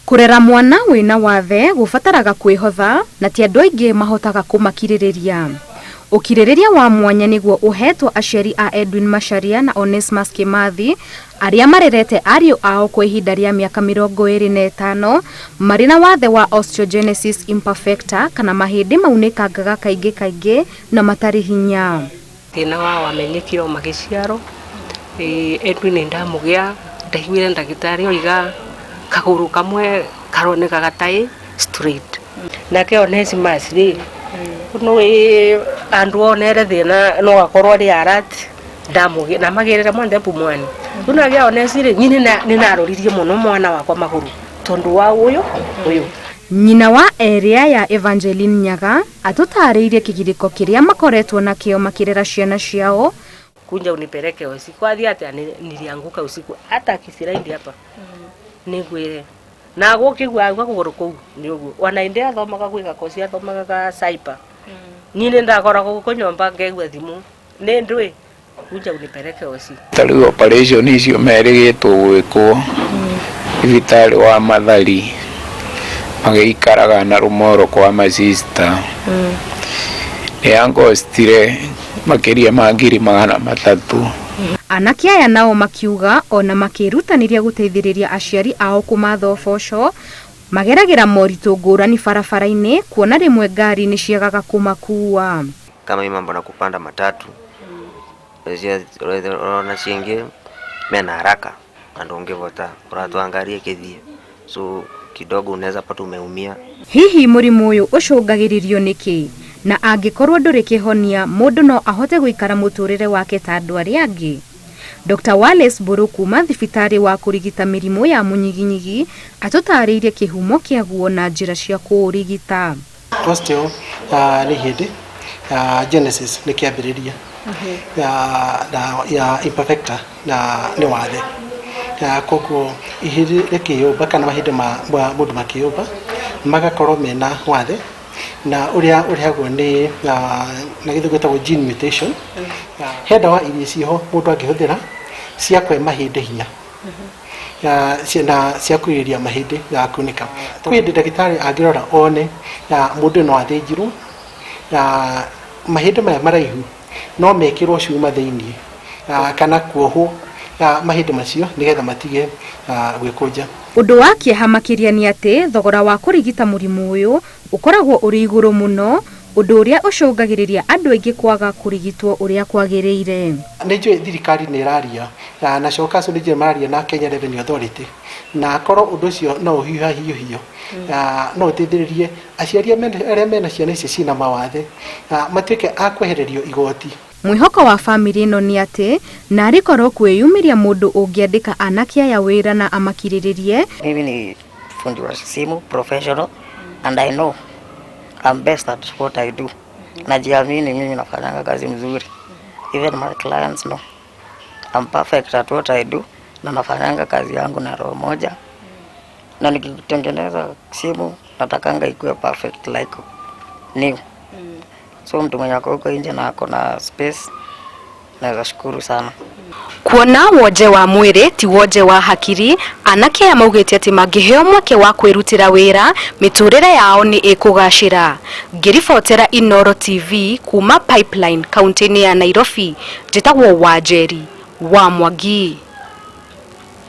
Kũrera mwana wĩna wathe gũbataraga kwĩhotha na ti andũ aingĩ mahotaga kũmakirĩrĩria. Ũkirĩrĩria wa mwanya nĩguo ũhetwo aciari a Edwin Macharia na Onesmus Kimathi arĩa marerete ariũ ao kwa ihinda rĩa mĩaka 25 marĩ na wathe wa osteogenesis imperfecta kana mahĩndĩ maunĩkangaga kaingĩ kaingĩ na matarĩ hinya. Thĩna wao wamenyekire o magĩciarwo. Edwin ndamũgĩa ndaiguire ndagĩtarĩ oiga kagũrũ kamwe karoneka gatarĩ straight. Nake Onesimus rĩ, nĩ andũ onere thĩna no akorwo arĩ alert ndamũgĩa namagĩrĩre mwana pumwani. Rĩu nagĩa Onesi rĩ, niĩ nĩ naroririe mũno mwana wakwa magũrũ tondũ wa ũyũ ũyũ. Nyina wa erĩ aya Evangeline Nyaga atũtarĩirie kĩgirĩko kĩrĩa makoretwo nakĩo makĩrera ciana ciao. Kuja unipeleke usiku athiĩ atĩa? Nilianguka usiku hata akisiraidi hapa nĩngwĩre na gũkĩgua agua kũgũrũ kũu nĩ ũguo ona inde athomaga gwĩ gakoci athomaga ga cyber. Niĩ nĩ ndakoragwo gũkũ nyũmba ngeigua thimũ nĩ ndũĩ kuja unipeleke usiku. Ta rĩu operation icio merĩgĩtwo gwĩkwo thibitarĩ wa Mathari magĩikaraga na rũmoro kwa masista nĩ yankostire makĩria ma 300,000. Anake aya nao makiuga ona makĩrutanĩria gũteithĩrĩria aciari ao kũmatha ũboco mageragĩra moritũ ngũrani barabara-inĩ kuona rĩmwe ngari nĩ ciagaga kũmakua. Kama hii mambo na kupanda matatu ona ciingĩ mena haraka na ndũngĩvota ũratwangarie kĩthiĩ so kidogo unaweza pata umeumia. Hihi mũrimũ ũyũ ũcũngagĩrĩrio nĩkĩ? Na angĩkorwo ndũrĩ kĩhonia mũndũ no ahote gũikara mũtũrĩre wake ta andũ arĩa angĩ? Dr. Wallace Mburu kuma thibitarĩ wa kũrigita mĩrimũ ya mũnyiginyigi atũtarĩirie kĩhumo kĩaguo na njĩra cia kũũrigita. Osteo nĩ ihĩndĩ, genesis nĩ kĩambĩrĩria, na ya imperfecta na nĩ wathe. Koguo ihĩndĩ rĩkĩyũmba kana mahĩndĩ ma mũndũ makĩyũmba magakorwo mena wathe na ũrĩa ũrehagwo nĩ na gĩthũngũ ĩtagwo gene mutation. He ndawa iria ciĩho mũndũ angĩhũthĩra cia kũhe mahĩndĩ hinya na cia kũgirĩrĩria mahĩndĩ ya kunĩka. Kwĩ hĩndĩ ndagĩtarĩ angĩrora one mũndũ no athĩnjirwo mahĩndĩ maya maraihu no mekĩrwo cuma thĩinĩ kana kuohwo mahĩndĩ macio nĩgetha matige gwĩkũnja. Ũndũ wa kĩeha makĩria nĩ atĩ thogora wa kũrigita mũrimũ ũyũ ũkoragwo ũrĩ igũrũ mũno, ũndũ ũrĩa ũcũngagĩrĩria andũ aingĩ kwaga kũrigitwo ũrĩa kwagĩrĩire. Nĩ njũĩ thirikari nĩ ĩraria na Showcastle nĩ njũĩ mararia na Kenya Revenue Authority na korwo ũndũ ũcio no ũhiũhahiũhio no ũteithĩrĩrie aciari arĩa mena ciana ici ciĩna mawathe matuĩke a kwehererio igoti. Mwĩhoko wa bamĩrĩ ĩno nĩ atĩ narĩ korwo kwĩyumĩria mũndũ ũngĩandĩka anake aya wĩra na amakirĩrĩrie. Mimi ni fundi wa simu professional and I know I'm best at what I do. Najiamini mimi nafanyanga kazi mzuri. Even my clients know I'm perfect at what I do na nafanyanga kazi yangu na roho moja. Na nikitengeneza simu natakanga ikuwe perfect like new. So mtu mwenye ako huko nje na ako na space naweza shukuru sana. Kuona wonje wa mwĩrĩ ti wonje wa hakiri, anake aya maugĩte atĩ mangĩheo mweke wa kwĩrutĩra wĩra mĩtũrĩre yao nĩ ĩkũgacĩra. Ngĩribotera Inooro TV kuma Pipeline kaunti-inĩ ya Nairobi, njĩtagwo Wanjeri wa Mwangi.